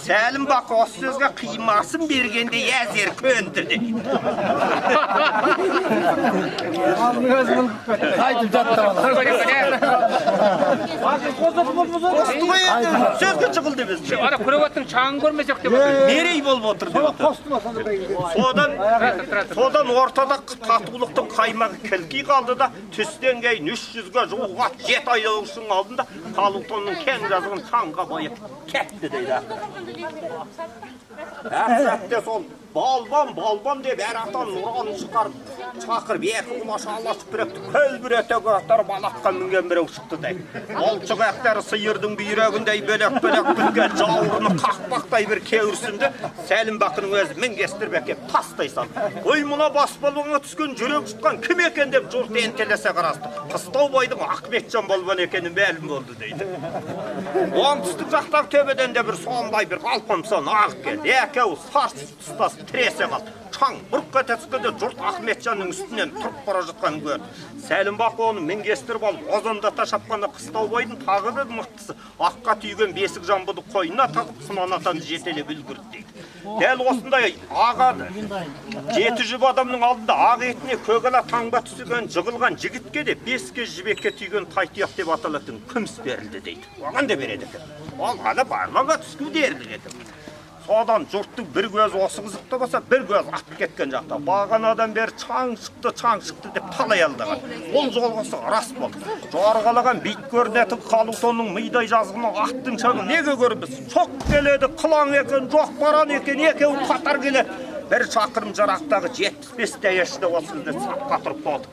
Сәлім бақы осы сөзге қимасын бергенде әзер көнді дейді. Айтып жатты бала. Қосты ғой енді, сөзге жығылды біз. Ана күреп аттың шаңын көрмесек деп отыр. Мерей болып отыр деп отыр. Содан содан ортада татулықтың қаймағы кілки қалды да, түстен кейін 300-ге жуық ат жеті айдаушының алдында Қалутонның кең жазығын шаңға бояп кетті дейді. Әп сәтте сол балбан балбан деп әр атан ұранын шығарып шақырып, екі құлаш аласып біреуді көлбірете аттар балаққа мінген біреу шықты дейді. Олшық аттары сиырдың бүйрегіндей бөлек бөлек біткен, жауырыны қақпақтай бір кеурсінді Сәлім бақының өзі мінгестіріп әкеп тастай салды. Ой, мына бас балуанға түскен жүрек жұтқан кім екен деп жұрт ентелесе қарасты. Қыстаубайдың Ахметжан балуан екені мәлім болды дейді. Оңтүстік жақтағы төбеден де бір сондай бір алпамсан ағып келді. Екеуі сарсып тұстасып тіресе қалды. Шаң бұрқ ете түскенде жұрт Ахметжанның үстінен тұрып бара жатқанын көрді. Сәлім бақы оны мінгестіріп алып, озандата шапқанда Қыстаубайдың тағы бір мықтысы аққа түйген бесік жамбыды қойнына тығып, Құнан атаны жетелеп үлгерді дейді. Дәл осындай ағады. Жеті жұп адамның алдында ақ етіне көк ала таңба түсірген жығылған жігітке де бес кез жібекке түйген тайтұяқ деп аталатын күміс берілді дейді. Оған да береді екен. Ол ана барманға түску дерлік екен. Содан жұрттың бір көзі осы қызықты болса, бір көзі атып кеткен жақта. Бағанадан бері чаң шықты, чаң шықты деп талай алдаған. Ол жолғысы рас болды. Жорғалаған биік көрінетін Қалутонның мидай жазығына аттың шаңы неге көрінбес? Шоқ келеді, қылаң екен, жоқ баран екен, екеуі қатар келеді. Бір шақырым жарақтағы 75 даяшыда осы жерде сапқа тұрып болды.